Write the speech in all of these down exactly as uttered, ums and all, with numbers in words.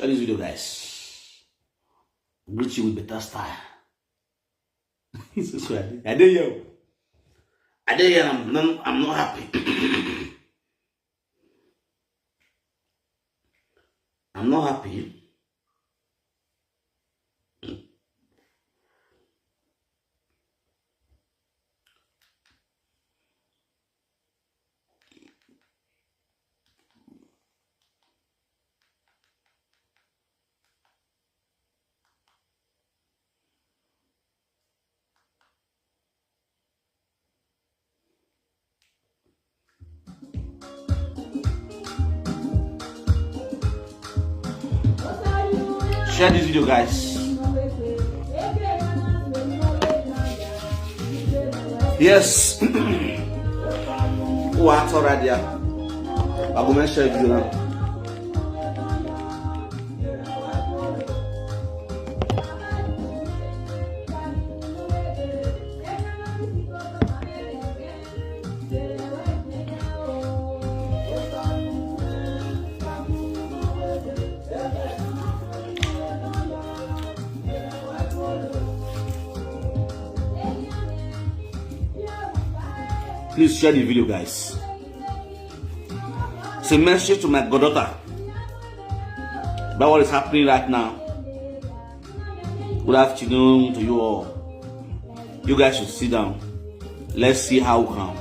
Share this video, guys. Greet you with better style. So, so I dey, I dey here. I dey here. I'm not, I'm not happy. I'm not happy. Share this video, guys. Yes. Who are already? I go make share video now. Please share the video, guys. It's a message to my goddaughter about what is happening right now. Good afternoon to you all. You guys should sit down. Let's see how we can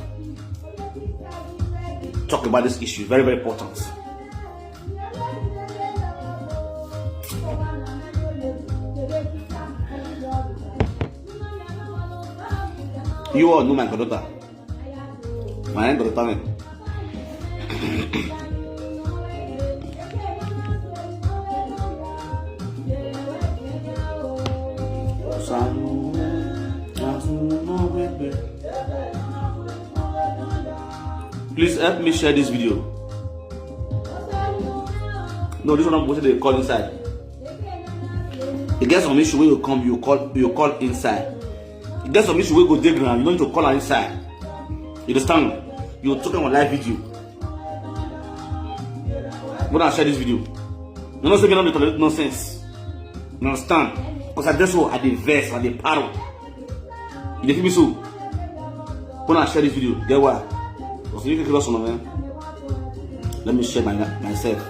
talk about this issue. Very, very important. You all know my goddaughter. My goddaughter. Please help me share this video. No, this one I'm going to call inside. You get some issue where you come, you call, you call inside. You get some issue where go dig ground, you don't need to call her inside. You understand? You talking on live video. When I share this video, you know, say me not dey tolerate nonsense. You understand? Because I just so I dey vex, I dey paro. You dey feel me so? When I share this video, get why? Because you can kill us on, man. Let me share my, myself.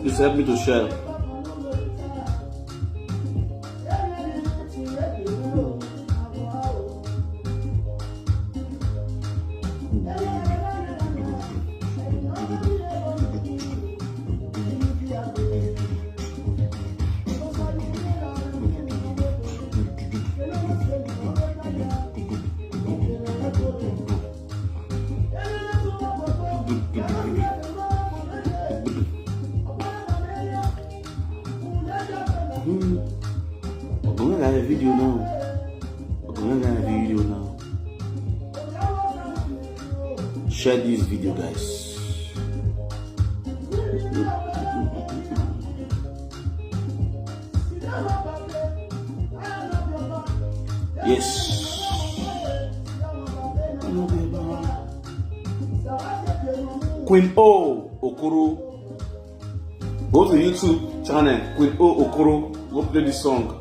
Please help me to share. Ogunlala video now. Ogunlala video now. Share this video, guys. Yes. Queen O Okoro. Go to YouTube channel, Queen O Okoro. Go play this song.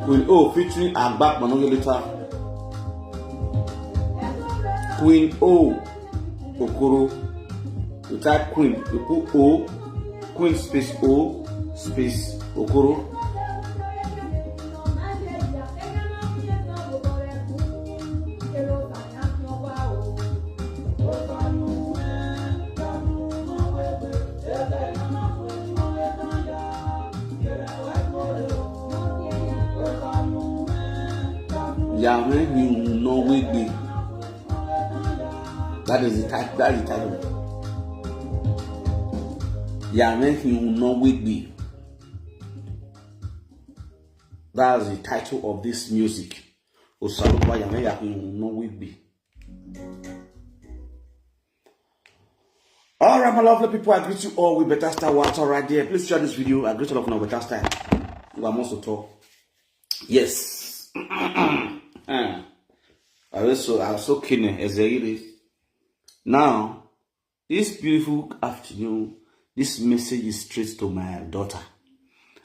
Queen O featuring Agbak Manoyo later. Queen O Okoro. You type Queen, you put O, Queen space O, space Okoro. Yàrá ẹ̀yìn òun náà wégbè. That is the title. That is the title. Yàrá ẹ̀yìn òun náà wégbè. That's the title of this music. Osalupa Yàrá ẹ̀yìn òun náà wégbè. All right, my lovely people, I greet you all with better style. What's all right there? Please share this video. I greet all of you with better style. We are most to talk. Yes. Eh. I was so, I was so keen, eh, as I read it. Now, this beautiful afternoon, this message is straight to my daughter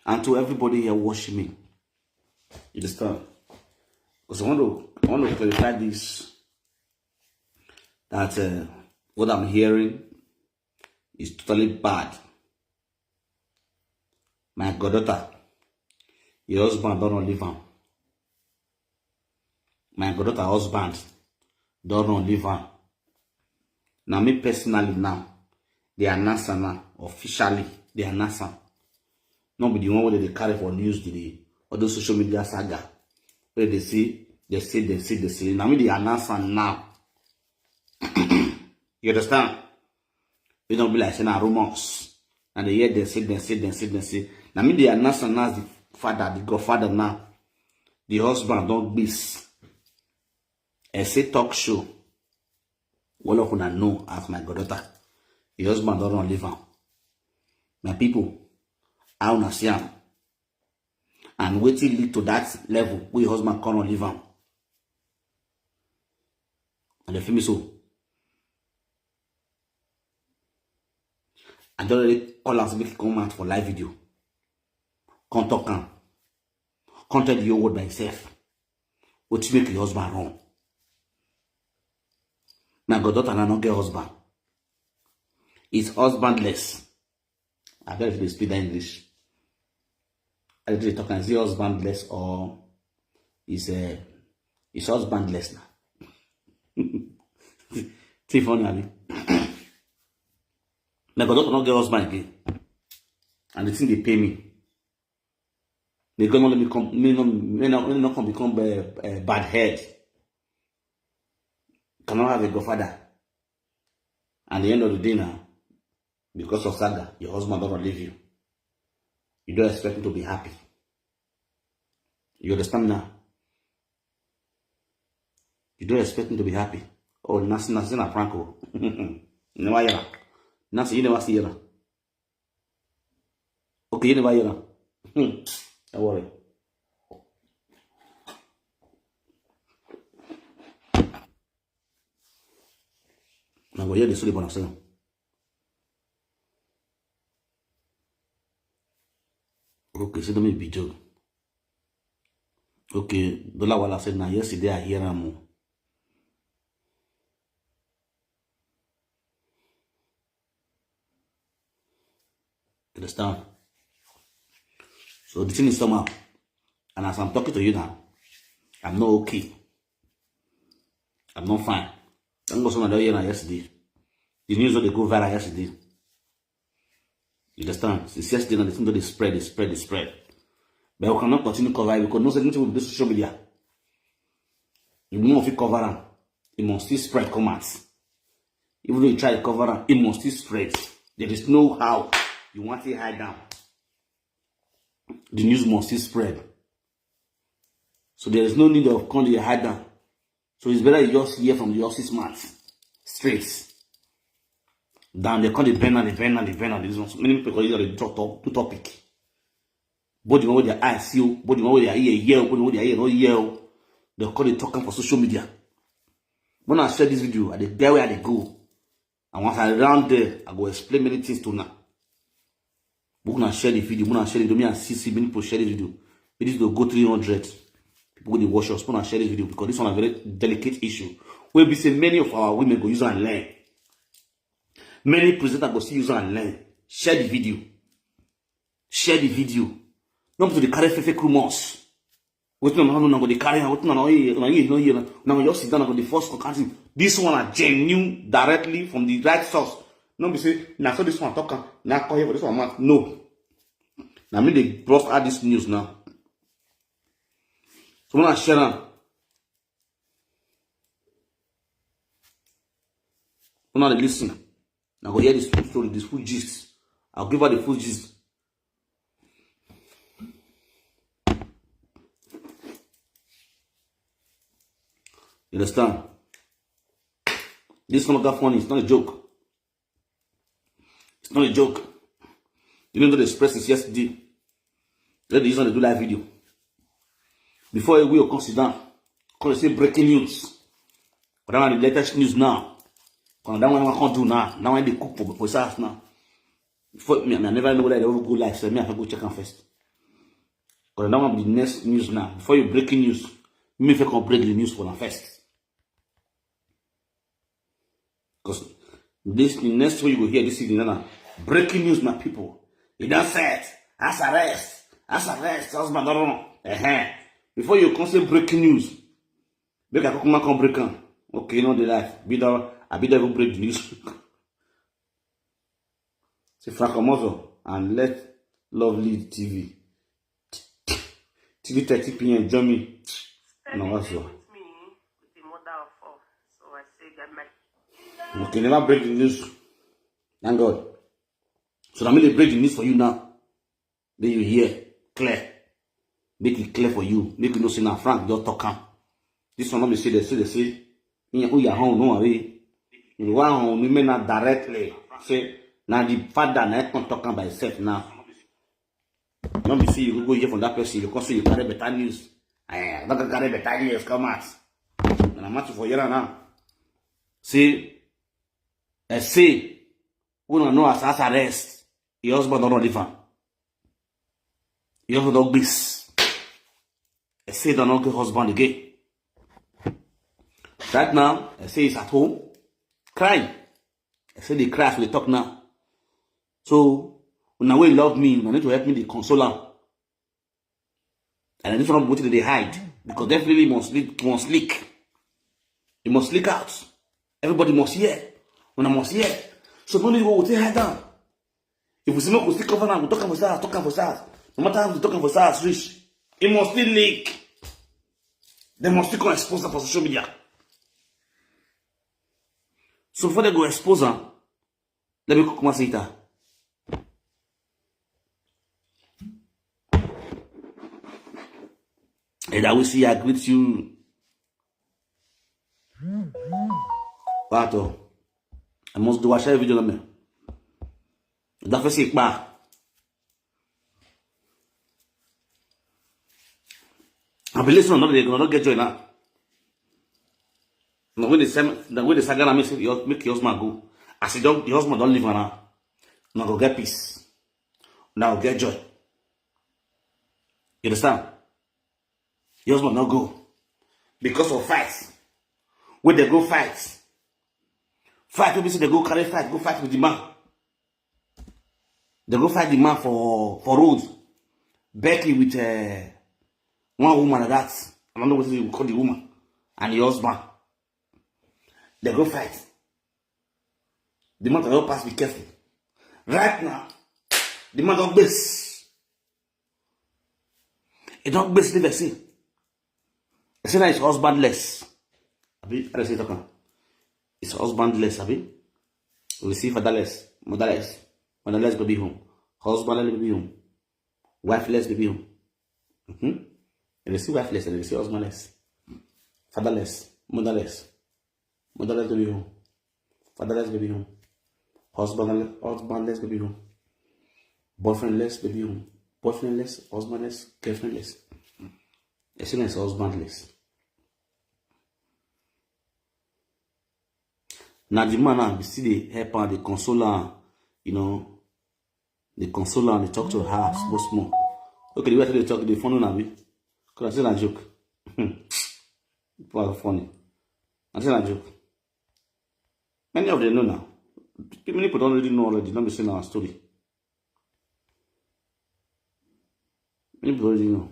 and to everybody here watching me. You understand? Because I want to, I want to clarify this, that, uh, what I'm hearing is totally bad. My goddaughter, your husband don't leave am. My goddaughter husband don't leave am. Now me personally now, they announce am now, officially, they announce am. No be the one wey they carry for news today, all those social media saga. Where they see, they see, they see, they see. Now me they announce am now. You understand? We don't be like saying rumors. And they hear they say, they say, they say, they say. Now me they announce am now as the father, the godfather now. The husband don't miss. I say talk show. All of una know as my goddaughter. Your husband don't run leave am. My people, how una see am? And wetin lead to that level wey your husband come run leave am? And they feel me so. I don already call am say make e come out for live video. Come talk am. Come tell the whole world by himself. Wetin make your husband run? My goddaughter na no get husband. Is husbandless. I bet if they speak that English. I dey talk am, is he husbandless or is, uh, is husbandless now? Too funny, abi? My goddaughter no get husband again. And the thing they pay me. They gonna let me come, me no, me no, me no come become a, a bad head. Cannot have a godfather. At the end of the day now, because of saga, your husband don't leave you. You don't expect him to be happy. You understand now? You don't expect him to be happy. Oh, Nancy, Nancy na prank. Oh. Never hear. Nancy, you never see her. Okay, you never hear. Hmm. Don't worry. Now go hear the story for myself. Okay, say don't make be joke. Okay, Dollar Wala said now yesterday I hear am. Understand? So the thing is somehow. And as I'm talking to you now, I'm not okay. I'm not fine. Thank God someone don't hear now yesterday. The news wey dey go viral yesterday. You understand? Since yesterday now, the thing don dey spread, dey spread, dey spread. But we cannot continue cover it because no certain people dey social media. You know if you cover am, it must still spread come out. Even though you try to cover am, it must still spread. There is no how you want to hide down. The news must still spread. So there is no need of come dey hide down. So it's better you just hear from the horse's mouth straight. Than they come dey bend and dey bend and dey bend and this one. So many people call it the top, top, two topic. Both the one with their eyes see, both the one with their ear hear, both the one with their ear no hear. They call it talking for social media. When I share this video, I dey get where I dey go. And once I round there, I go explain many things to una. But una share the video, una share the video. Me and C C, many people share the video. It is to go three hundred. People go dey watch us. Una share the video because this one a very delicate issue. We be say many of our women go use and learn. Many presenters go still use and learn. Share the video. Share the video. Not to the carry fake, fake rumors. Wetin una know, una go dey carry am. Wetin una hear, una hear, no hear. Una go just sit down, una go dey force concocting. This one na genuine, directly from the right source. No be say na so this one talk am, na come here for this one mouth. No. Na me dey brought out this news now. So una share am. Una dey listen. I go hear this full story, this full gist. I'll give her the full gist. You understand? This one got funny. It's not a joke. It's not a joke. You know the express is yesterday. Let the user do live video. Before we will come sit down, come say breaking news. But that one the latest news now. Come that one I can't do now. Now when they cook for for us now. Before me, I never know whether they will go live. So me I can go check am first. But that one be the next news now. Before you breaking news, Me fit come break the news for una first. Because this the next way you go hear this evening, na breaking news, my people. E don set. House arrest. House arrest. Husband don run. Uh-huh. Before you come say breaking news, make I come come break am. Okay, no dey life. Be don I be don even break the news. Say Frank Omozo and let love lead T V. Till thirty p m join me. No, what's up? Okay, never break the news. Thank God. So let me dey break the news for you now. Then you hear clear. Make it clear for you. Make you know say na Frank just talk am. This one no be say they say they say. Who ya home no away. You want home women na directly say na the father na come talk am by himself now. No be say you go go hear from that person, you come say you carry better news. Eh, I don carry better news come out. And I'm out for here now. See, I say, una know as house arrest, your husband don leave am. Your husband don gbis. I say don not get husband again. Right now, I say he's at home, crying. I say the cry as we talk now. So, una wey love me, una need to help me dey console am. And this one wetin dey hide, because definitely must leak, must leak. It must leak out. Everybody must hear. Una must hear. So no need go take hide down. If we say make we still cover am, we talk am for stars, talk am for stars. No matter how we talk am for stars reach, it must still leak. They must still come expose am for social media. So before they go expose am, let me cook my sita. And I will see, I greet you. Pato. I must do a share video, man. That first pa. I believe someone not, not get joy now. Now when they send, now when they saga na make say your, make your husband go. As you don't, your husband don't leave now. Now go get peace. Now get joy. You understand? Your husband not go because of fight. When they go fight, fight wey be say they go carry fight, go fight with the man. They go fight the man for for road. Becky with uh, one woman like that. I don't know what you call the woman and the husband. They go fight. The man don pass, be careful. Right now, the man don gbis. He don gbis leave person. He say na his husbandless. Abi, I dey say talk am. His husbandless, abi? We see fatherless, motherless, motherless baby home, husbandless baby home, wifeless baby home. Mm-hmm. And they see wifeless and they see husbandless, fatherless, motherless, motherless baby home, fatherless baby home, husbandless, husbandless baby home, boyfriendless baby home, boyfriendless, husbandless, girlfriendless. They say na husbandless. Now the man now be still dey help am, dey console am, you know, dey console am, dey talk to her small small. Okay, the way I take dey talk, dey funny na me. Cause I say na joke. People are funny. I say na joke. Many of them know now. Many people don already know already. Let me say na story. Many people already know.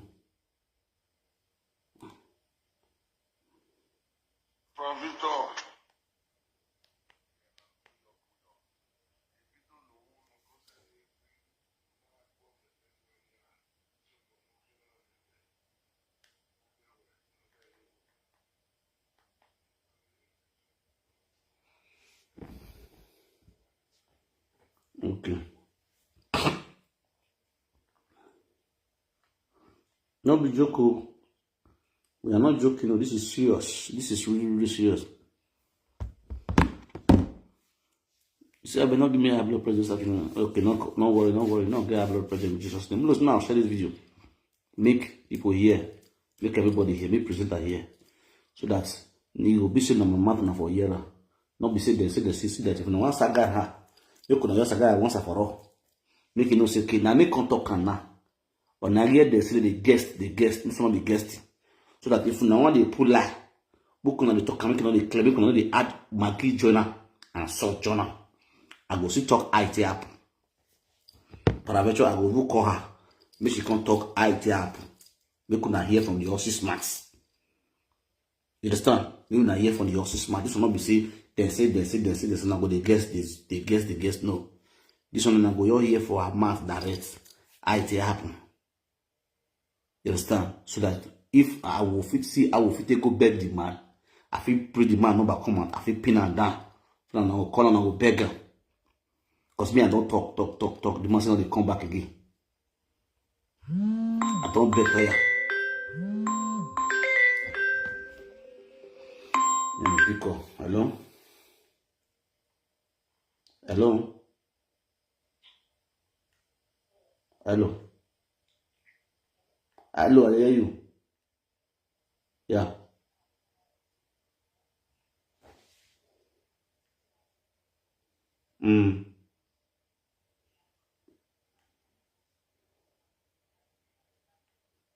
Okay. No be joke o. We are not joking o. This is serious. This is really, really serious. You say, "Abeg, no give me high blood pressure this afternoon." Okay, no, no worry, no worry. No get high blood pressure in Jesus' name. Look, now share this video. Make people hear. Make everybody hear. Make presenter hear. So that you go be say na my mouth na for hear am. No be say they say they see, see that if no one saga her, you could just saga her once and for all. Make you know say, "Okay, now make come talk am now." But now here they say they guest, they guest, no be guest. So that if una wan dey put lie, make una dey talk am, make una dey clear, make una no dey add Maggi join am and salt join am. I go still talk how e take happen. Paraventure, I go even call her, make she come talk how e take happen. Make una hear from the horse's mouth. You understand? Make una hear from the horse's mouth. This one no be say dem say, dem say, dem say, dem say, una go dey guess this, dey guess, dey guess. No. This one una go all hear for her mouth direct how e take happen. You understand? So that if I will fit see, I will fit take go beg the man. I fit bring the man number come out. I fit pin am down. So that I go call am, I go beg am. 'Cause me, I don talk, talk, talk, talk. The man say no dey come back again. I don beg tire. Mm, pick up. Hello? Hello? Hello? Hello, I hear you. Yeah. Mm.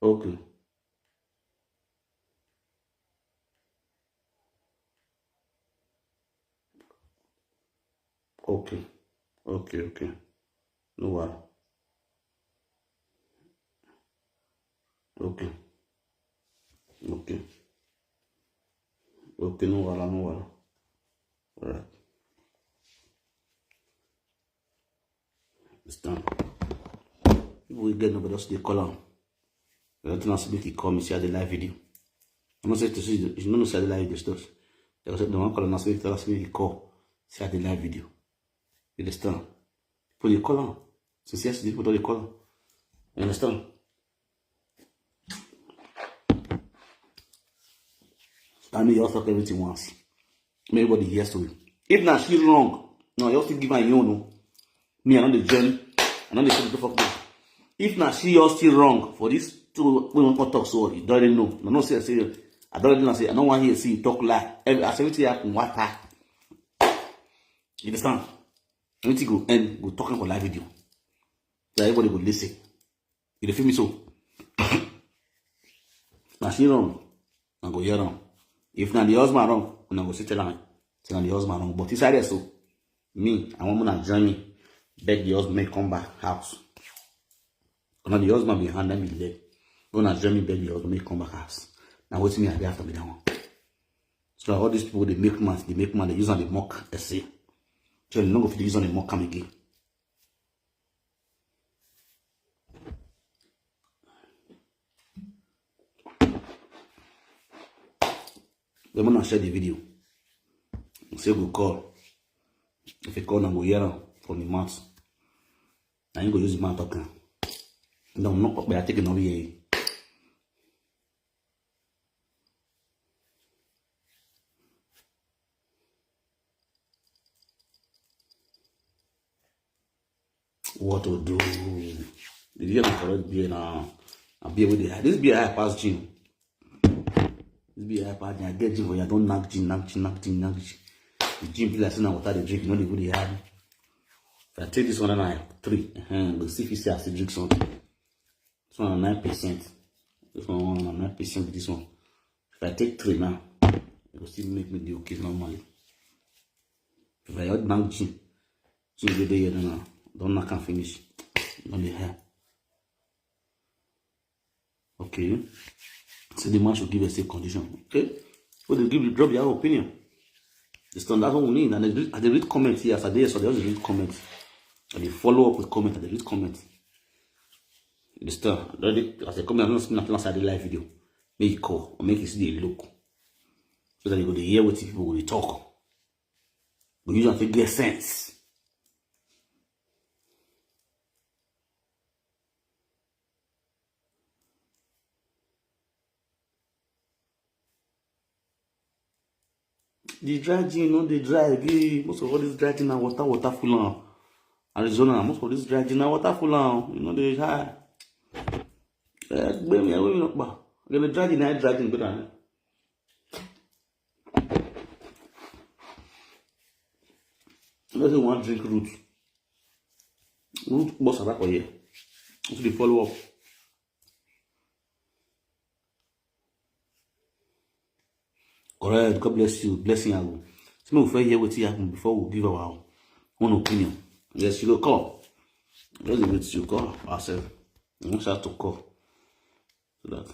Okay. Okay. Okay, okay. No wahala. Okay. Okay. Okay, no wahala, no wahala. All right. Understand? People wey get number, just dey call am. Dem don tell am say make e call me, see the live video. I know say to see, you know, see the live video stuff. Dem say dem wan call am, say tell am say make e call, see the live video. You understand? People dey call am. Since yesterday, people don dey call am. You understand? I mean, you all talk everything once. Make everybody hear story. If na she wrong, no, you all still give her your own. Oh. Me, I no dey join. I no dey say the fuck. If na she, you all still wrong for this two wey wan come talk, so you don already know. I no say, I say, I don already know say I no wan hear say you talk lie. Every, as everything happen, what? You understand? Everything go end, go talk am for live video. So everybody go listen. You dey feel me so? Na she wrong, una go hear am. If na the husband wrong, una go still tell am say na the husband wrong. But inside there so, me, I want una join me, beg the husband make come back house. Una the husband be hand, then be leg. Una join me, beg the husband make come back house. Na wetin me I dey after be that one. So all these people dey make mouth, dey make mouth, dey use am dey mock essay. So dem no go fit use am dey mock am again. Dem wanna share the video. Say go call. If you call, na go hear am from the mouth. Na him go use the mouth talk am. No, no, but I take it no be. What to do? The beer na correct beer na. Na beer wey dey high. This beer high pass gin. This beer high pass gin. I get gin for you. I don knack gin, knack gin, knack gin, knack gin. The gin be like say na water dey drink. You no dey go dey high. If I take this one, na three. Uh-huh. Go see if you see I still drink something. This one na nine percent. This one na nine percent. This one. If I take three now, it go still make me dey okay normally. If I add now gin, gin dey there now. Don knack am finish. Don dey high. Okay. So the man should give a safe condition. Okay. So they give, drop your opinion. It's done. That's what we need. And I dey read, I dey read comments here. As I dey here, so I dey always read comments. I dey follow up with comments. I dey read comments. You understand? Already, as I come here, I don't see nothing outside the live video. Make you call or make you see the look. So that you go dey hear what people will talk. But you don't take get sense. The dry gin no dey dry again. Most of all this dry gin na water, water full am. Arizona, most of this dry gin na water full am. You know dey high. Eh, gbé mi, ẹ̀wé mi lọ pa. Gẹ́gẹ́ dry gin na dry gin gbé dání. Let's say one drink root. Root boss abakoye. To dey follow up. Correct. God bless you. Blessing you. So make we first hear wetin happen before we give our own opinion. Yes, you go call. Just dey wait, you call ourselves. We wan start to call. So that.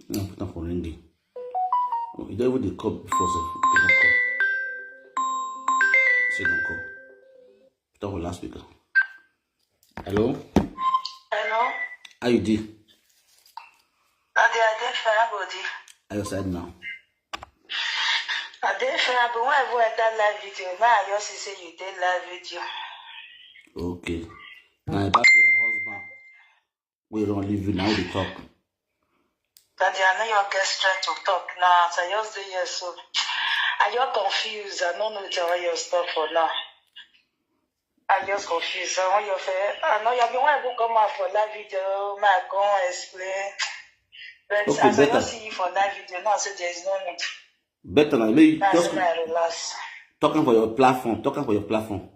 No, put am for ringing. Oh, e don even dey call before sef. E don call. Say don call. Put am for last speaker. Hello? Hello? How you dey? I dey, I dey fine, how body? How your side now? I dey fine, but when I go enter live video, now I just see say you dey live video. Okay. Now about your husband. We don't leave you now, we talk. Daddy, I know you get strength to talk now. As I just dey here, so I just confused. I don't know wetin I wan use talk for now. I just confused. I want your fair. I know you have been one who come out for live video. My come explain. But okay, as I better. Don't see you for live video now, so there is no need. Better now. Make you that's just why I relax. Talking for your platform. Talking for your platform.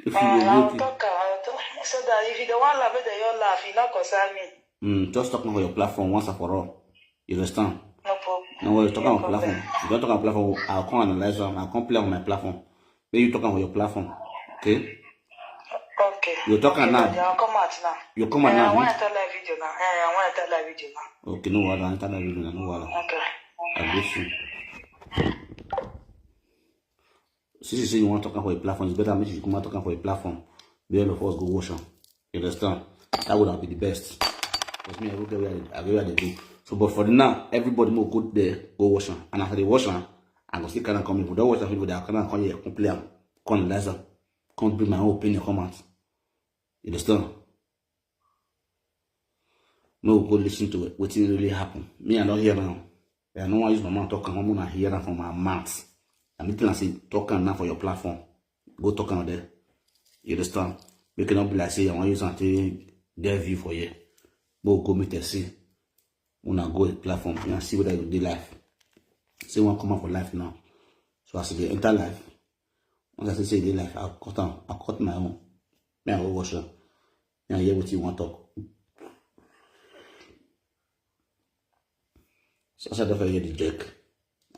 If you uh, will I'll talk, I'll talk. So that if you don't want to laugh, then you laugh. You not concern me. Mm, just talking for your platform once and for all. You understand? No problem. No worries, talk on platform. If you don't talk on platform, I'll come analyze them. I'll come play on my platform. Then you talk on your platform. Okay? Okay. You talk okay, now. I'll come out now. You come out eh, now. I want to tell that video now. Eh, I want to tell that video now. Okay, no worries. I'll tell that video now. No worries. Okay. I bless you. Since you say you want to talk for a platform, it's better make you come out talk for a platform. Be all of us go watch them. You understand? That would have been the best. Because me, I go get where I go. So, but for now, everybody more good there, go watch them. And after they watch them, I go still kind of come. If we don't watch them, people that kind of come here, come play them, come listen, come bring my own opinion, come out. You understand? No go listen to wetin really happen. Me, I don't hear now. I no wan use my mouth talk am, una hear am from my mouth. Na me tell am say talk am now for your platform. Go talk am there. You understand? Make it not be like say I wan use am take get view for here. But go meet and see. Una go a platform and see whether you dey live. Say one come out for live now. So as you dey enter live, once I say say you dey live, I'll cut am. I'll cut my own. Me, I go watch am. Me, I hear wetin you wan talk. So as I don hear the jerk,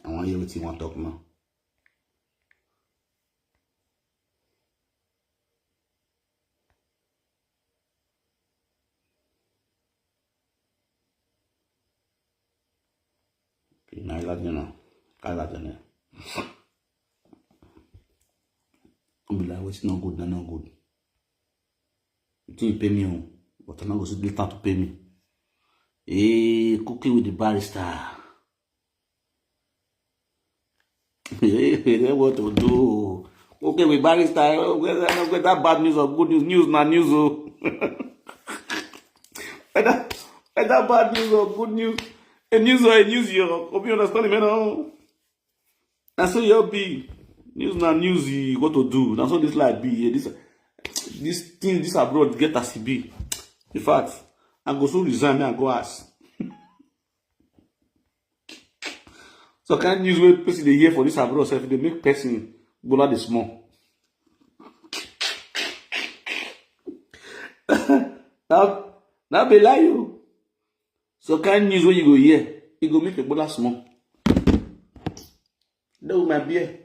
I wan hear wetin you wan talk now. Na I like you now. I like you now. Be like wetin no good, na no good. You think you pay me, oh, but I no go see later to pay me. Hey, cooking with the barrister. Hey, they want to do. Okay, with barrister, whether that bad news or good news, news na news, oh. Whether, whether bad news or good news, a news or a news, you hope you understand me now. Na so you be. News na news, you got to do. Na so this life be. This, this thing, this abroad get as e be. In fact, I go soon resign, me I go ask. So kind news wey person dey hear for this abroad sef dey make person gbola dey small. Now, now be lie you. So kind news wey you go hear, e go make you gbola small. That with my beer.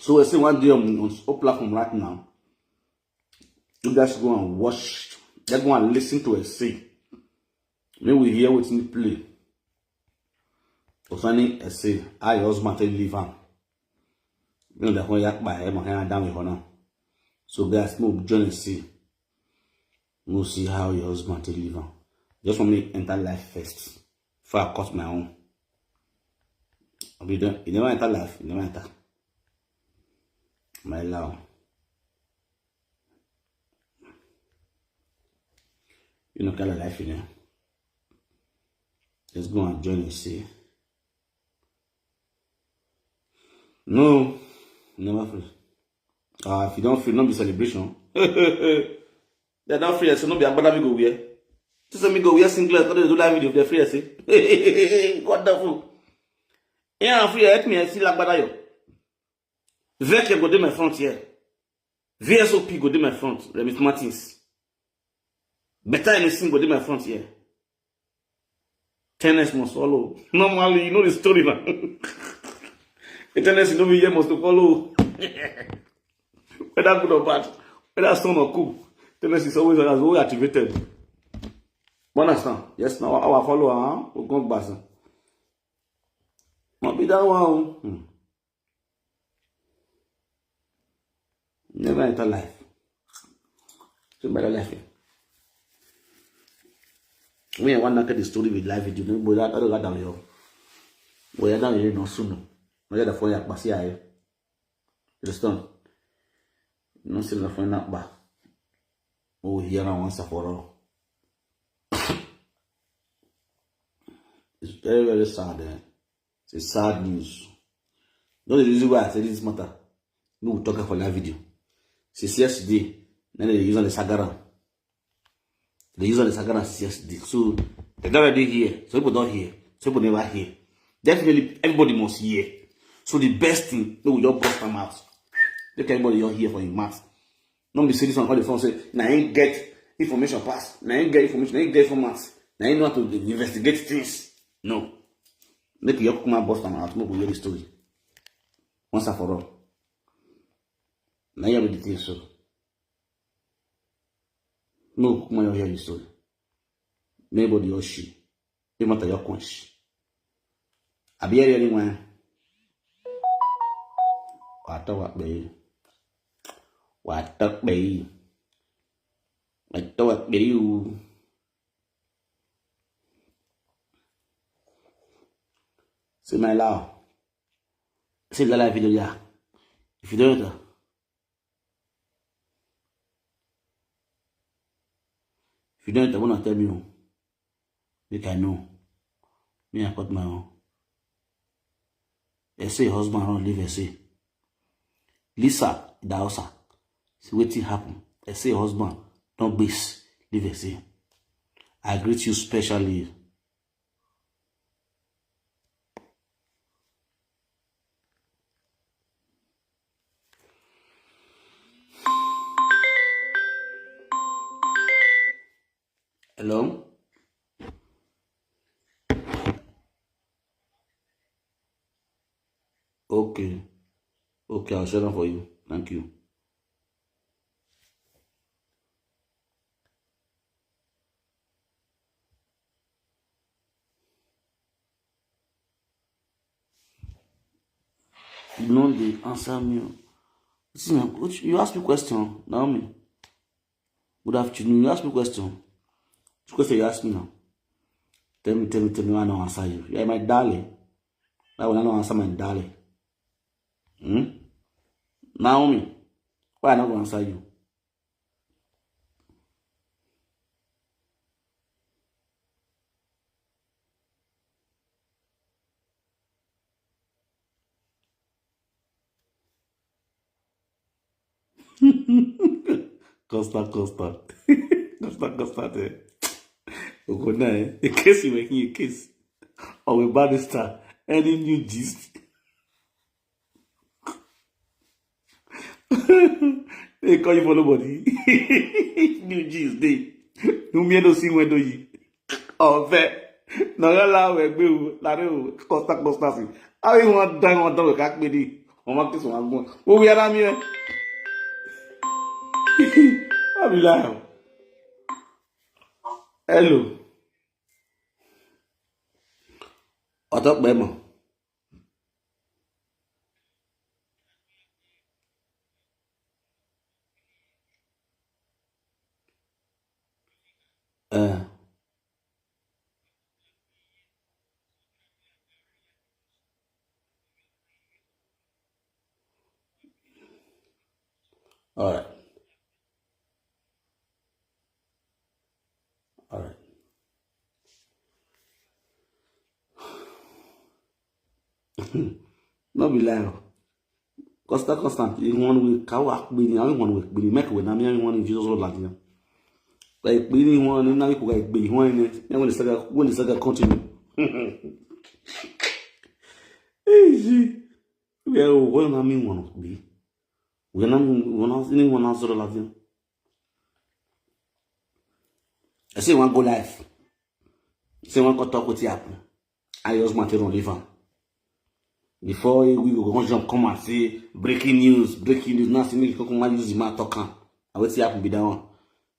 So we see one day on, on platform right now. You guys go and watch. They go and listen to a say. May we hear what's in play. Concerning a say, how your husband tell you leave him. You know that when you buy him, I down with her now. So guys, no join a say. We'll see how your husband tell you leave him. Just want me enter life first. Before I cut my own. Abi you never enter life, you never enter. My love. You know kind of life, you know. Let's go and join and see. No, never free. Ah, if you don't free, not be celebration. They don't free, so no be agbada me go wear. Just me go wear singlet, go do live video, they free, say. Wonderful. Yeah, I'm free. Help me. I see Lagbadayo. Veke go dey my front here. V S O P go dey my front. Remit Martins. Better anything go dey my front here. Tennis must follow. Normally, you know the story now. The tennis you know me here must follow. Whether good or bad, whether sun or cool, tennis is always, always activated. You understand? Yes, now our follower, huh? We go back. Not be that one. Hmm. Never enter life. So better life. When I want to get the story with live video, but that other down here. Well, down here no soon. No, the phone ya pass here. Understand? No see the phone not back. Oh, here now once and for all. It's very, very sad. Eh? It's a sad news. That's the reason why I say this matter. No, we talk for live video. Since yesterday, then they use on the Sagara. They use on the Sagara since yesterday. So they don't already hear. So people don't hear. So people never hear. Definitely, everybody must hear. So the best thing, no, we just bust them out. Make everybody don't hear for your mouth. No be say this one call the phone say, "Na him get information pass. Na him get information. Na him get informant. Na him know how to investigate things." No. Make you come and bust them out. Make we hear the story. Once and for all. Na here be the thing so. No, come and hear the story. Nobody or she. You matter your quench. I be hearing anyone. Wa to wa pe. Wa to pe. Wa to wa pe you. See my law. See the live video, yeah. If you don't, uh, if you don't, I wanna tell me, oh, make I know. Me, I cut my own. I say husband run leave. I say Lisa Idaosa. See wetin happen. I say husband don't base leave. I say I greet you specially. Hello? Okay. Okay, I'll share them for you. Thank you. You know they answer me. You ask me question, Naomi. Good afternoon. You ask me question. Which question you ask me now? Tell me, tell me, tell me why I don't answer you. You're my darling. Why would I not answer my darling? Hmm? Naomi, why I not gonna answer you? Constant, constant. Constant, constant. Eh? Ogo na, eh? In case you were in case. Our barrister, any new gist? They call you for nobody. New gist, they. No me no see when do you. Ọ̀fẹ́. Nọ̀rọ̀ la wẹ̀ gbé o, láre o, constant, constant sí. Àwọn ìwọ̀n dán, ìwọ̀n dán, ká pé dé. Wọ́n máa kí sùn wá gbọ́n. Mo wí ara mi ẹ. Àbí láyọ̀. Hello. Ọ̀tọ̀ pẹ́ mọ̀. Eh. All right. All right. No be lie. Constant, constant. In one way, kawa kpini, in one way, kpini. Make we na me in one in Jesus Lord like you. Like kpini one, na we go like kpini one in. When the saga, when the saga continue. Easy. We are one, I mean, one of me. We are not, we are not, any one answer la vie. I say one go life. Say one go talk with you happen. I just want to leave am. Before we go come jump, come and say breaking news, breaking news. Now see me come and use the man talk am. And wetin happen be that one?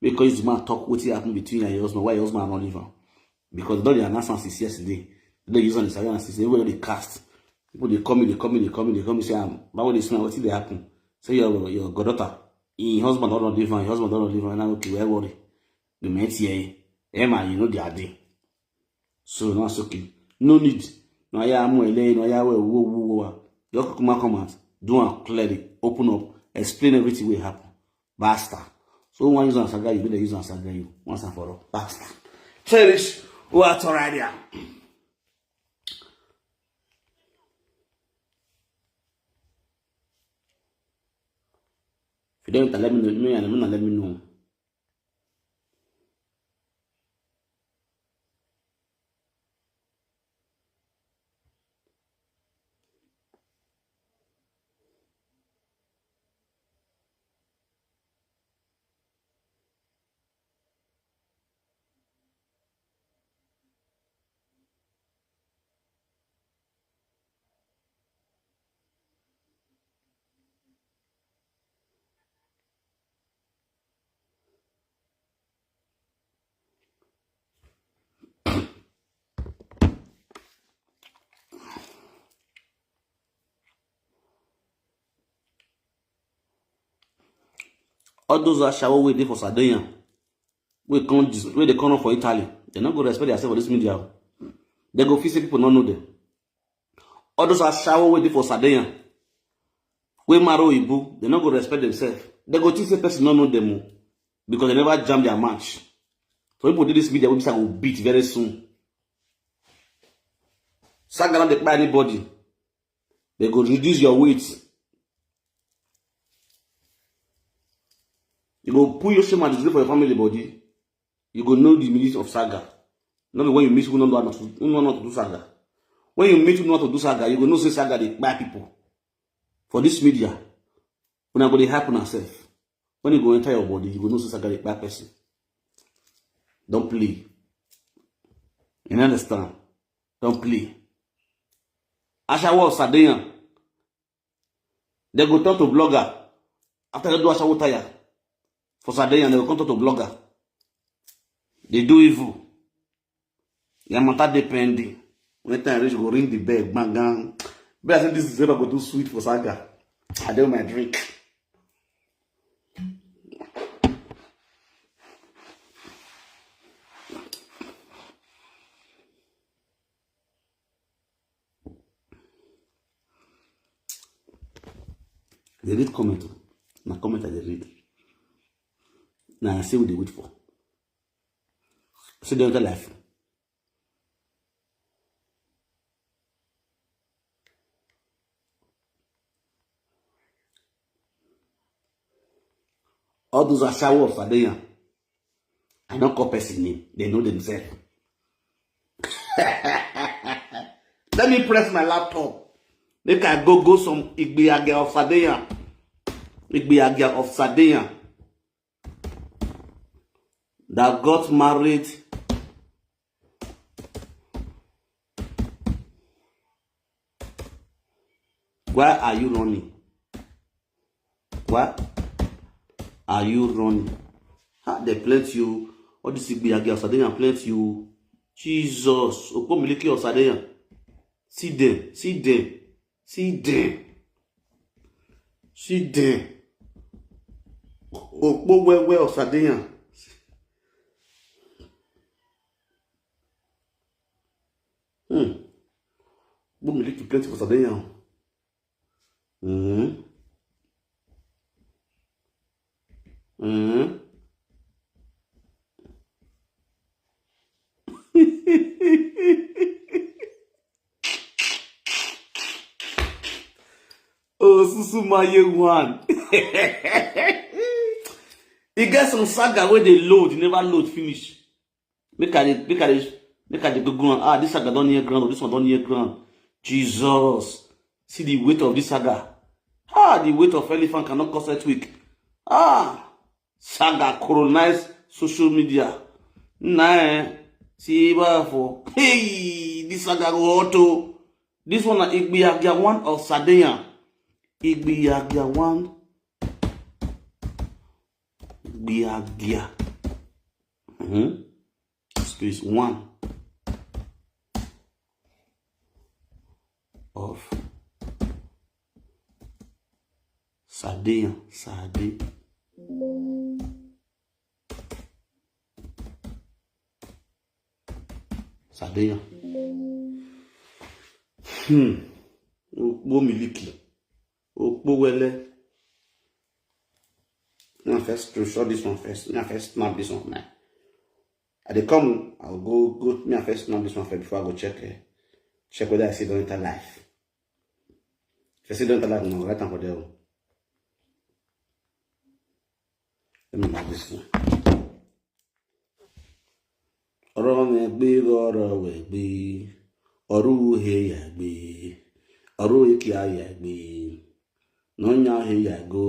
Because the man talk wetin happen between you and your husband. Why your husband not leave am? Because they don dey announce am since yesterday. They use on the Instagram since everybody dey cast. People dey call me, dey call me, dey call me, dey call me say, "Ah, báwo dey smell? Wetin dey happen?" Say your, your goddaughter, im husband don leave am, im husband don leave am. Now okay, where worry? The men here, Emma, you know they are there. So now it's okay. No need. No, yeah, I'm well, no, yeah, well, whoa, whoa, whoa. Your come out, do am clearly, open up, explain everything will happen. Basta. So one use and saga you, be the use and saga you once and for all. Basta. Cherish what already. If you don't let me know, me and me let me know. All those ashawo wey dey for Sardinia, wey come dis-, wey dey come up for Italy, they no go respect themselves for this media. They go feel say people no know them. All those ashawo wey dey for Sardinia, wey marry Oyibo, they no go respect themselves. They go think say person no know them o, because they never jam their match. So people dey this media wey be say I go beat very soon. Saga no dey kpai anybody. They go reduce your weight. You go put your shame and disgrace for your family body. You go know the meaning of saga. Not when you meet who know how to, who know how to do saga. When you meet who know how to do saga, you go know say saga dey kpai people. For this media, una go dey hype una sef. When you go enter your body, you go know say saga dey kpai person. Don't play. You understand? Don't play. Ashawo of Sardinia. They go turn to blogger. After they do ashawo tire for Sardinia, they go come turn to blogger. They do evil. Their matter dey pending. When time reach, go ring the bell, bang, gang. But I think this December go do sweet for saga. I do my drink. They read comment. Na comment I dey read. Na I say we dey wait for. See the other life. All those ashawo of Sardinia, I no call person name. They know themselves. Let me press my laptop. Make I go go some Igbiaga of Sardinia. Igbiaga of Sardinia that got married. Why are you running? Why are you running? Ah, they plenty you. All this Igbiaga of Sardinia plenty you. Jesus. Okpomiliki of Sardinia. See them. See them. See them. See them. Okpo wewe of Sardinia. Hmm. Okpomiliki plenty for Sardinia. Mm-hmm. Mm-hmm. Oh, Susu Maye one. E get some saga wey dey load, e never load finish. Make I dey, make I dey, make I dey go ground. Ah, this saga don near ground, or this one don near ground. Jesus. See the weight of this saga. Ah, the weight of elephant cannot cause earthquake. Ah, saga colonize social media. Nah, eh. See, for, hey, this saga go hot o. This one na Igbiagia one of Sardinia. Igbiagia one. Igbiagia. Mm-hmm. Space one of Sardinia. Sardinia. Sardinia. Hmm. Okpo miliki. Okpo wele. Me I first screenshot this one first. Me I first snap this one, man. I dey come. I'll go, go. Me I first snap this one first before I go check, eh, check whether I see don enter live. If I see don enter live, now write am for there o. Let me mark this one. Ọrụ m egbe, ọrụ m egbe, ọrụ uhe ya egbe, ọrụ ike ya egbe, n'ọnya he ya go,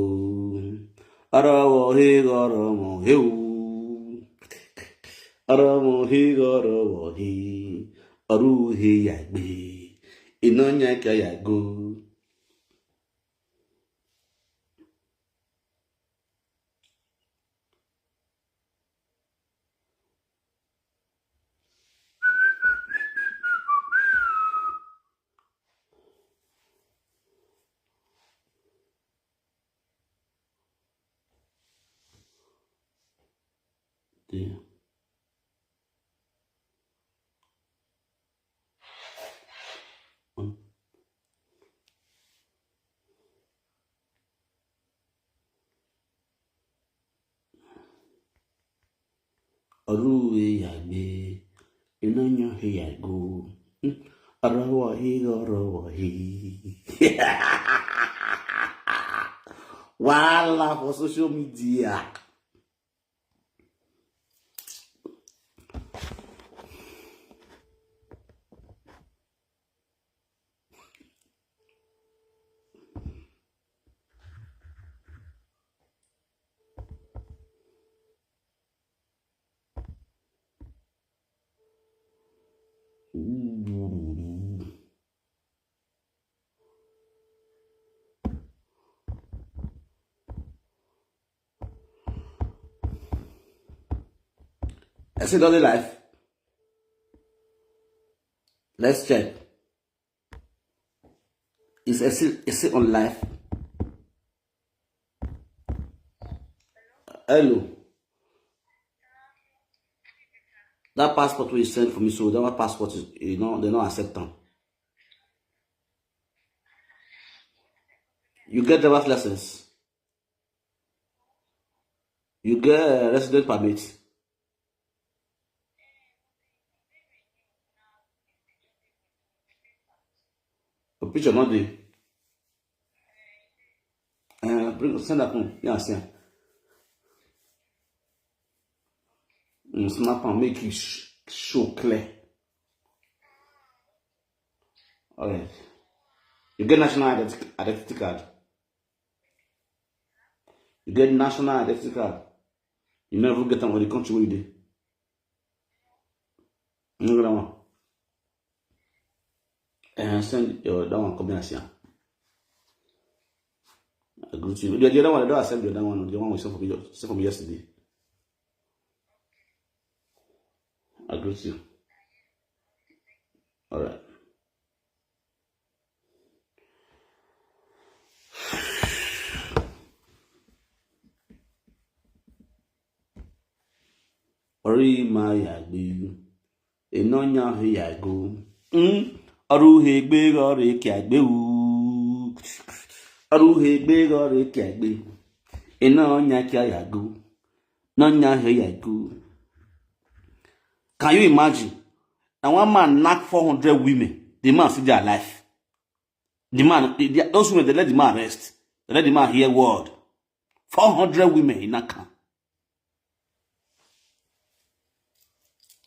ọrụ wo he ọrụ mo he u, ọrụ mo he ọrụ wo he, ọrụ uhe ya egbe, ịnọnya ike ya go. Damn. Ọrụ uhe ya egbe, ịnọnya he ya go. Hmm. Ọrụ wo he ọrụ wo he. Wahala for social media. I see Dolly life. Let's check. Is it still, is it on live? Hello. That passport wey you send for me, so that one passport is, you know, they no accept am. You get driver's license? You get resident permit? Your picture no dey. Uh, bring, send that one. Yeah, see. Mm, snap and make it sh- show clear. All right. You get national identi- identity card. You get national identity card. You never get am for the country where you dey. You know that one. And send your that one come here, see am. I greet you. The, the other one, I don't accept the other one. The one we sent for me, sent for me yesterday. I greet you. All right. Ọrụ ịma ya egbe, ịnọnya he ya go. Mm. Ọrụ uhe egbe, ọrụ ike ya egbe u. Ọrụ uhe egbe, ọrụ ike ya egbe, ịnọnya ike ya go, n'ọnya he ya go. Can you imagine? Na one man knack four hundred women. The man still dey alive. The man, the, the, those women, they let the man rest. They let the man hear word. Four hundred women in Accra.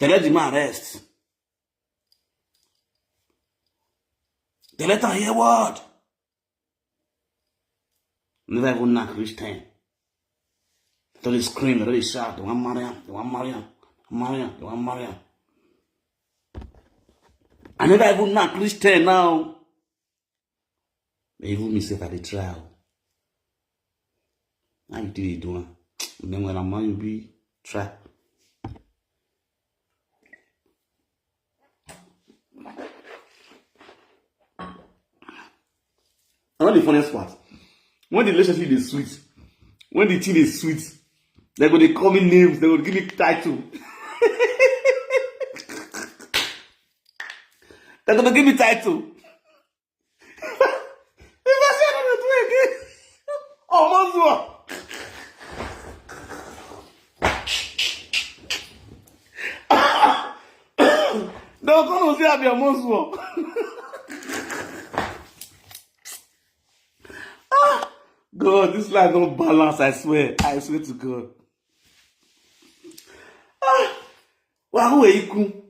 They let the man rest. They let her hear word. Never even knock reach ten. They dey scream, they dey shout, they wan marry am, they wan marry am, marry am, they wan marry am. I never even knock reach ten now. Even me sef, I dey try o. How you take dey do am? Then when I'm you be try. Another the funniest part, when the relationship is sweet, when the thing is sweet, they go dey call me names, they go give me title. They go dey give me title. If I say I don't do it again, almost one. They go come say I be almost one. God, this life no balance, I swear. I swear to God. Wahoo Eiku.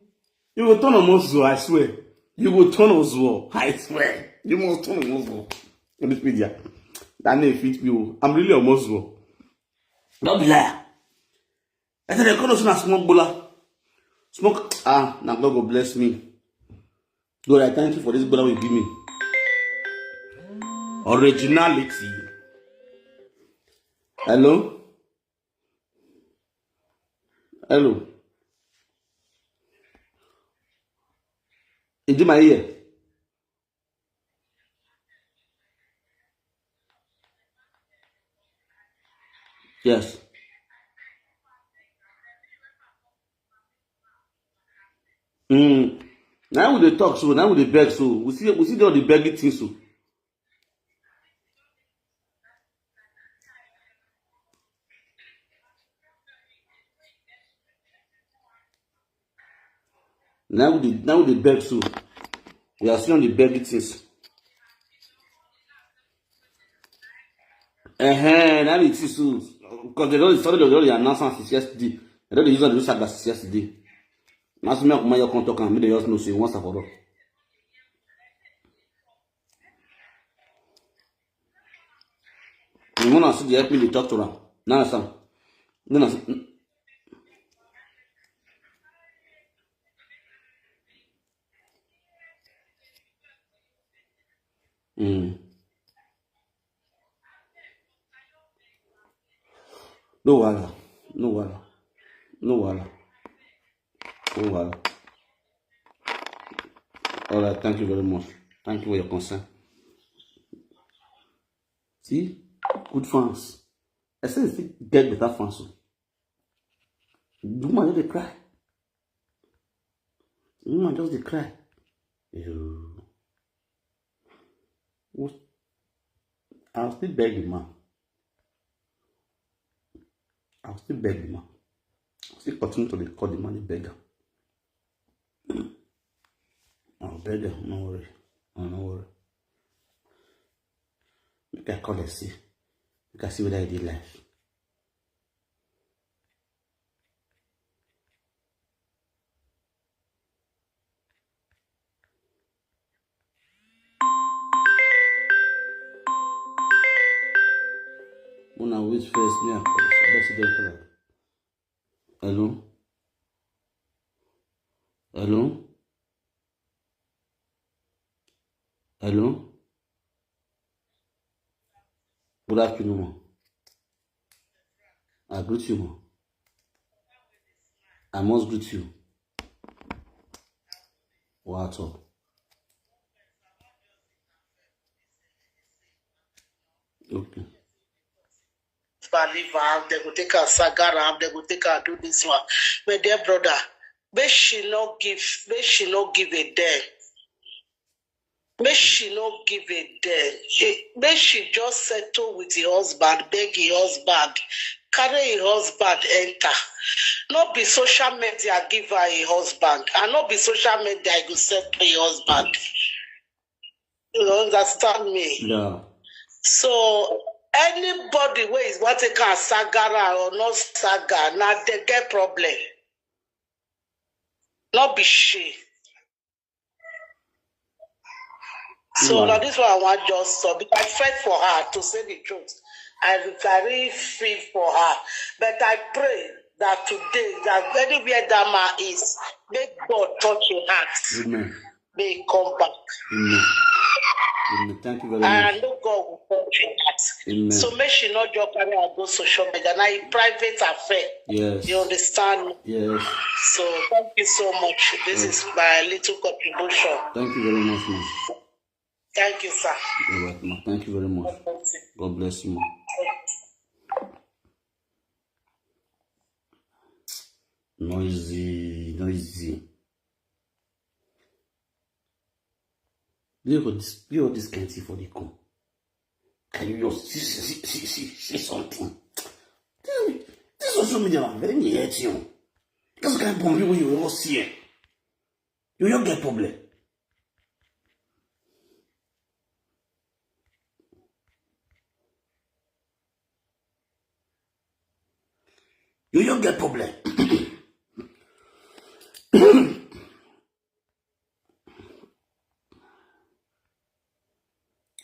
You go turn almost so, I swear. You go turn Ozuo, I swear. You must turn almost so. In this media. That name fit me o. I'm really almost so. Don't be liar. I said they call us na smoke bola. Smoke, ah, na God go bless me. God, I thank you for this bola you give me. Originality. Hello? Hello? Is it my ear? Yes. Mm. Now we dey talk so, now we dey beg so. We see, we see all the begging things so. Now we dey, now we dey beg so. We are still on the begging things. Uh-huh, now it is so. Because they don't, sorry, they don't announce am since yesterday. They don't use am do saga since yesterday. Now so me and Kumayo come talk am, make they just know say once and for all. You wanna see the help me dey talk to am. Now understand. Now understand. Mm. No wahala. No wahala. No wahala. No wahala. All right, thank you very much. Thank you for your concern. See, good fans. I say you still get better fans o. The woman just dey cry. The woman just dey cry. Yo. What? I'll still beg the man. I'll still beg the man. I'll still continue to dey call the man, dey beg am. I'll beg am, no worry. Oh, no worry. Make I call and see. Make I see whether e dey live. Una wait first, me I call. Let's see them call. Hello? Hello? Hello? Good afternoon, ma. I greet you, ma. I must greet you. What's up? Okay. Believe am, they go take her saga am, they go take her do this one. My dear brother, make she no give, make she no give a damn. Make she no give a damn. She, make she just settle with her husband, beg her husband, carry her husband enter. No be social media give her a husband, and no be social media I go settle her husband. You understand me? Yeah. So anybody wey is want to can saga am or not saga, na they get problem. Not be she. So now this one I want just stop because I fight for her to say the truth. I, I really feel for her. But I pray that today, that anywhere that man is, may God touch your heart. Amen. May he come back. Amen. Amen. Thank you very much. And no God will touch your heart. Amen. So make she not just carry and go social media. Now a private affair. Yes. You understand? Yes. So thank you so much. This is my little contribution. Thank you very much, ma'am. Thank you, sir. You're welcome, ma'am. Thank you very much. God bless you, ma'am. Noisy, noisy. Look at this, look at this kind thing for the come. Can you just see, see, see, see, see something? This, this social media na very hurt you. Because kind of people you will see it. You don't get problem. You don't get problem.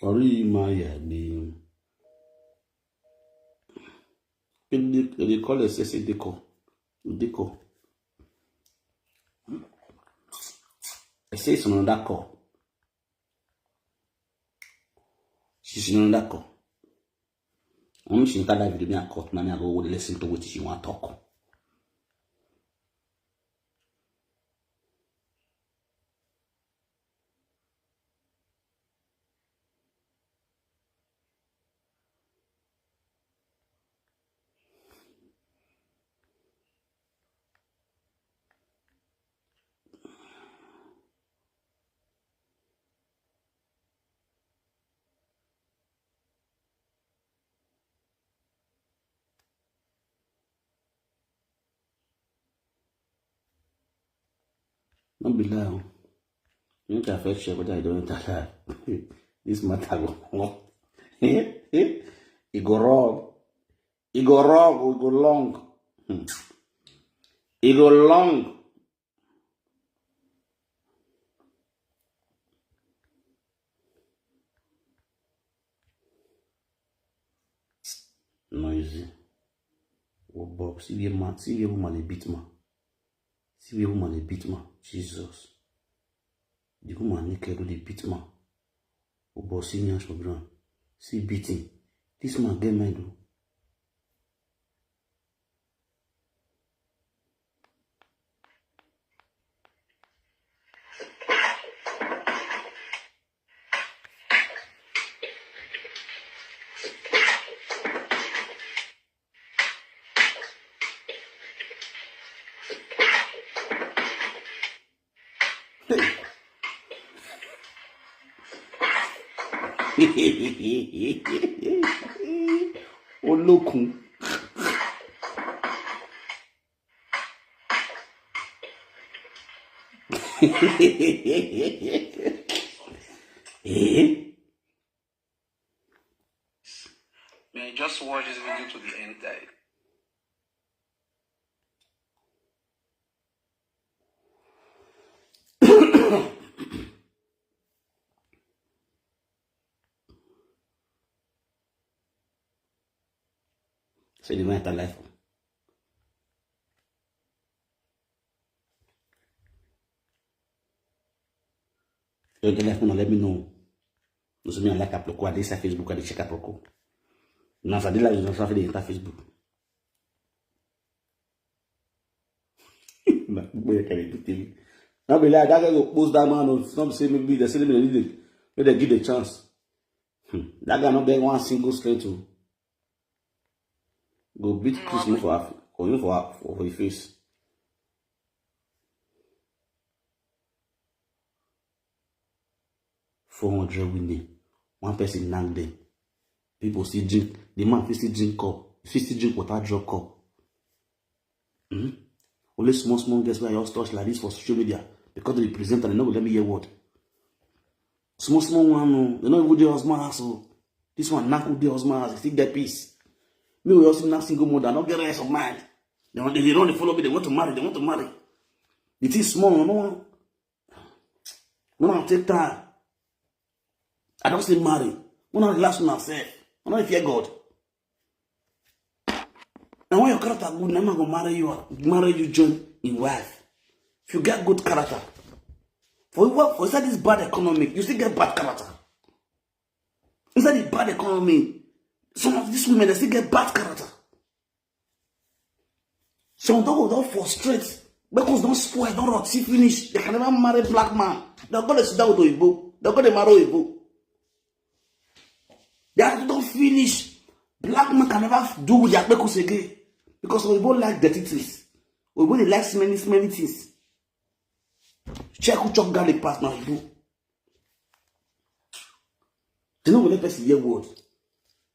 Orí máa yà gbé. They call it sexy decor. Decor. I say it's another call. She's another call. I'm sure that video me I cut, man, I go listen to what she want talk. No be lie o. Make I first check whether I don enter live. This matter go come. E go wrong. E go wrong. E go long. Hmm. E go long. Noisy. Oh, Bob, see where man, see where woman dey beat man. See where woman dey beat man. Jesus. The woman naked go dey beat man. Oh, Bob, see nyash for ground. See beating. This man get mind o. Olókun. Eh? May I just watch this video to the end, guys? Say the matter life. You get life, let me know. No, so me, I like Aproko. I dey inside Facebook. I dey check Aproko. Now, as I dey live, you know, so I dey enter Facebook. Na people wey carry to tell you. No be like that guy go post that man. Some say maybe they say maybe they, maybe they give the chance. Hmm. That guy no get one single strength to go beat Chris Mo for half, for him for half, for his face. Four hundred women. One person knack them. People still drink. The man fit still drink cup. Fit still drink water, drop cup. Hmm? Only small, small girls wey I just touch like this for social media because they present and they no go let me hear word. Small, small one, no. They no even dey husband house, oh. This one knack with the husband house, still get peace. Me, we also not single mother, not get rest of mind. They want, they don't follow me, they want to marry, they want to marry. It is small, no, no. No, no, take time. I don say marry. Una relax una sef. I no fear God. And when your character good, na man go marry you, marry you join in wife. If you get good character, for what for inside this bad economy, you still get bad character. Inside the bad economy, some of these women they still get bad character. Some don go don frustrate because don spoil, don rot, see finish. They can never marry black man. They go dey sit down with Oyibo. They go dey marry Oyibo. They have to don finish. Black man can never do with their kpekus again because Oyibo like dirty things. Oyibo dey like smelly, smelly things. Check who chop garlic pass na Oyibo. They no go let person hear word.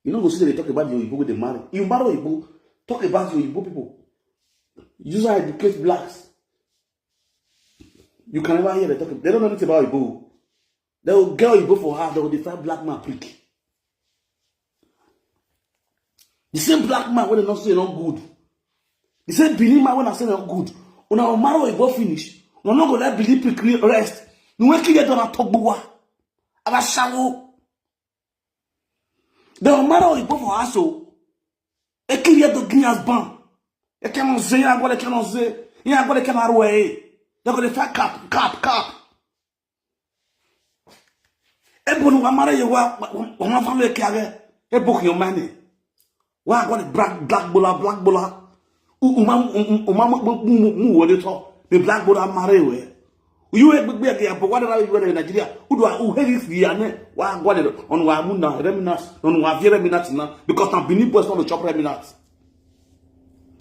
You no go see dem dey talk about the Oyibo wey dey marry. You marry Oyibo, talk about the Oyibo people. Use how educate blacks. You can never hear dem talk. They don't know anything about Oyibo. They will get Oyibo for her. They will defy black man prick. The same black man wey dem no say no good. The same Benin man wey I say no good. Una go marry Oyibo finish. Una no go let Benin prick re- rest. Ni weki ye dona togbuwa. Abashawo. They will marry Oyibo for us o. Ekiri ye do ginyas ban. Ekeno ze ya gole keno ze. Ya gole keno arwe. They go dey fight cap, cap, cap. Ebo no wa marry ye wa wa ma fa me ke age. Ebo ki o mane. Wa go the black black bola black bola. U uma uma mu wo de to. The black bola marry we. You e gbegbe age abo wa da we Nigeria. U do u heri fi ya ne. Wa go the on wa mu na reminas. On wa fi reminas na because na Benin boys no chop reminas.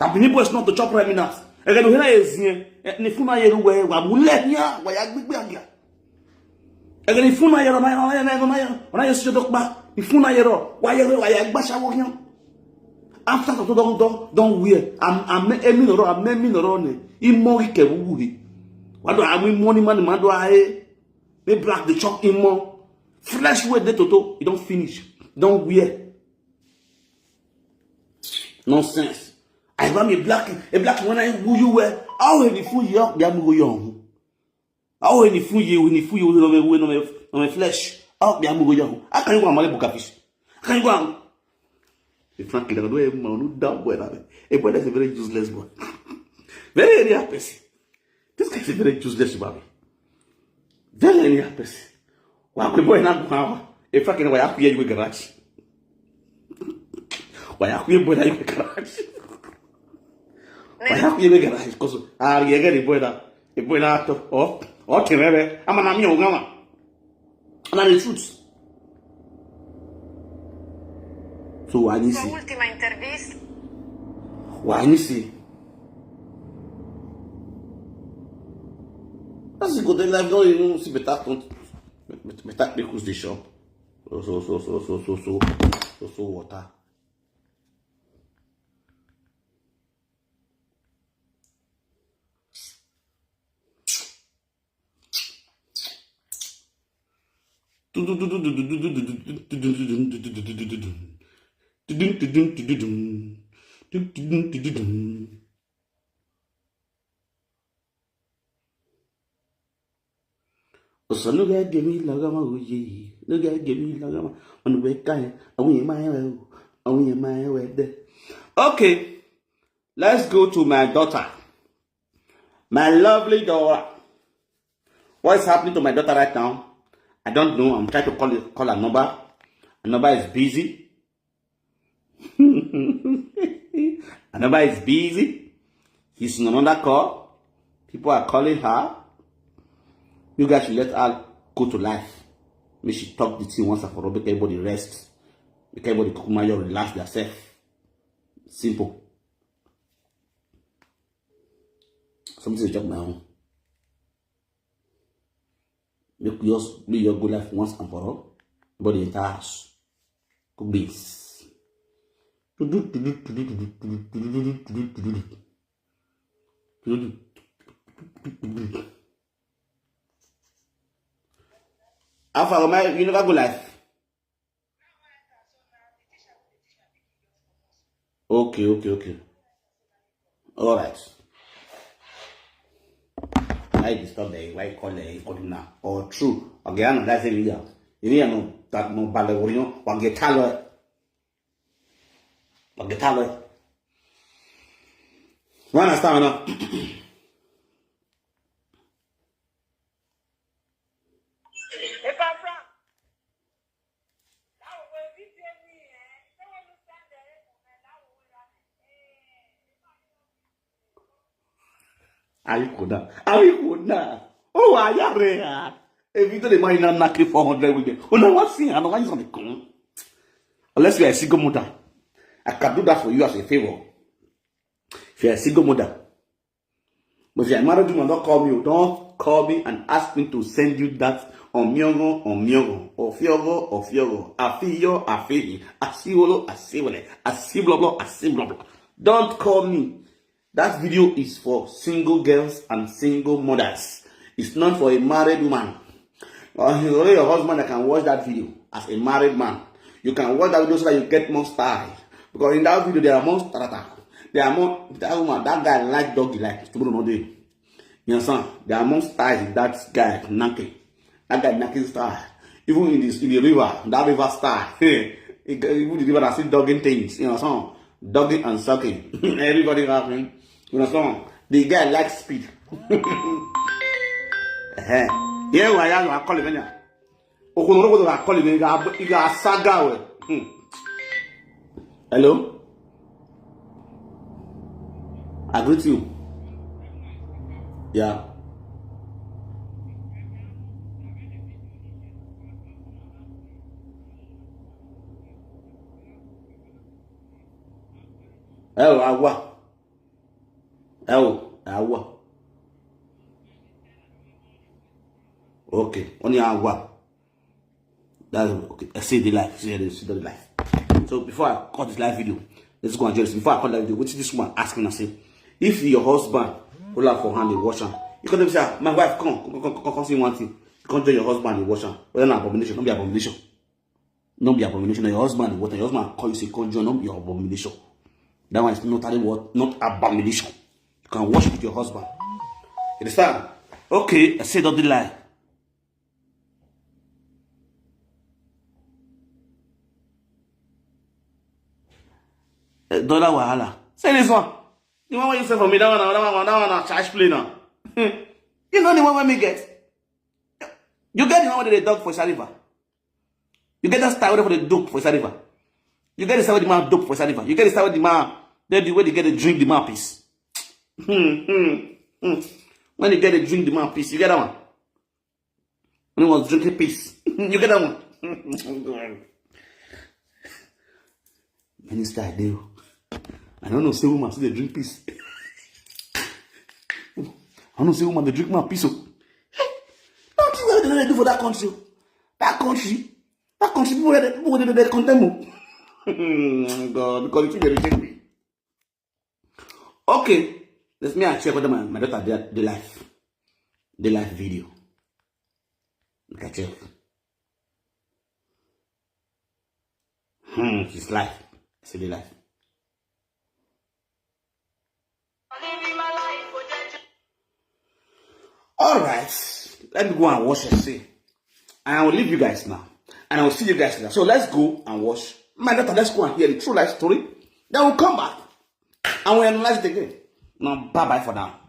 Na Benin boys no chop reminas. Ege no hera ezie. Ni funa ye ruwe wa mu le hia wa ya gbegbe age. Ege ni funa ye ro na na na na na ye si do pa. Ni funa ye ro wa ye wa ya gba shawo hia. After to don don don wear. Am am emi no ro am emi no ro ne. Imo ri ke wu he. Wa do am imo ni man ma do ae. Me black the chop imo. Fresh way dey toto. E don finish. Don wear. Nonsense. I want me black, a black when I who you were. How any fool you up, ya mu yo. How any fool you, any fool you no me no me no me flesh. How ya mu yo. How can you go and marry Bukafish? How can you go and the Frankie, the way man who down boy that. A boy that's a very useless boy. Very any person. This guy is a very useless human being. Very any person. Wa kwe boy na kwa. In fact, wa ya kwe you garage. Wa ya kwe boy na you garage. Wa ya kwe you garage cause ah ye get the boy na. The boy na to. Oh, okay, baby. I'm an amigo ngama. And the truth. So wa ni si. Última entrevista. Wa ni si. As you go the life, don't even see better front. Better because the shop. So so so so so so so so so water. Oso no get give me lagama oye. No get give me lagama. On we kai. Awun ye ma ewe o. Awun ye ma ewe de. Okay. Let's go to my daughter. My lovely daughter. What is happening to my daughter right now? I don't know. I'm trying to call it, call her number. Her number is busy. Her number is busy. He's in another call. People are calling her. You guys should let her go to life. Make she talk the thing once and for all. Make everybody rest. Make everybody kukuma relax themselves. Simple. Something to chop my own. Make we just make your go life once and for all. Body enter house. Cook beans. How far am I? You never go life. Okay, okay, okay. All right. Why you disturb me? Why you call me? You call me now? Or true? Okay, I know that's it. Yeah. Ini ya no, tak no bale wurion, wage talo. Wage talo. You understand now? Ayikona, ayikona. Oh, ayare ya. If you don't mind, I'm knocking four hundred with them. Oh, no, what's here? I don't want you to come. Unless you are a single mother, I can do that for you as a favor. If you are a single mother, but if you are a married woman, don't call me. Don't call me and ask me to send you that on miongo, on miongo, ofiogo, ofiogo, afiyo, afihi, asiwolo, asiwole, asibloblo, asibloblo. Don't call me. That video is for single girls and single mothers. It's not for a married woman. Or he's only your husband that can watch that video as a married man. You can watch that video so that you get more style. Because in that video, there are more starata. There are more. That woman, that guy like doggy, like tomorrow no day. You understand? There are more styles in that guy knocking. That guy knocking style. Even in this in the river, that river style. Hey, even the river that see dogging things. You understand? Dogging and sucking. Everybody laughing. You understand? The guy likes speed. Eh, yeah, why are you calling me? Okono rogo to call me. You got saga. Hmm. Hello? I greet you. Yeah. Ẹ o, a wà. Ẹ o, a wà. Okay, only a wà. That's okay. I see the life. See the, see the life. So before I cut this live video, let's go and just before I cut that video, what this woman ask me, I say, if your husband hold up for hand, you wash hand. You come say, "Ah, my wife, come, come, come, come, come see one thing." You come join your husband, you wash hand. Well, an abomination, not be abomination. Not be abomination. Your husband, what your husband call you, say, come join, not be abomination. That one is not what, not abomination. You can wash with your husband. You understand? Okay, I say don't lie. Eh, dollar wahala. Say this one. The one wey you send for me, that one, that one, that one, na charge play now. You know the one wey me get. You get the one wey dey dog for Saliva. You get that style wey dey for the dope for Saliva. You get the style wey the man dope for Saliva. You get the style wey the man, the way they get the drink the man piece. Hmm, hmm, hmm. When you get the drink the man piece, you get that one. When he was drinking piece, you get that one. Minister Adeo, I don't know say woman still dey drink piece. I don't know say woman dey drink man piece o. Nothing wey dem dey do for that country o. That country, that country people dey people dey dey condemn o. God, because the thing dey reject me. Okay, let me check whether my, my daughter dey dey live, dey live video. Make I check. Hmm, she's live. I see the live. All right, let me go and watch and see. And I will leave you guys now. And I will see you guys later. So let's go and watch. My daughter, let's go and hear the true life story. Then we'll come back and we'll analyze it again. Now, bye bye for now.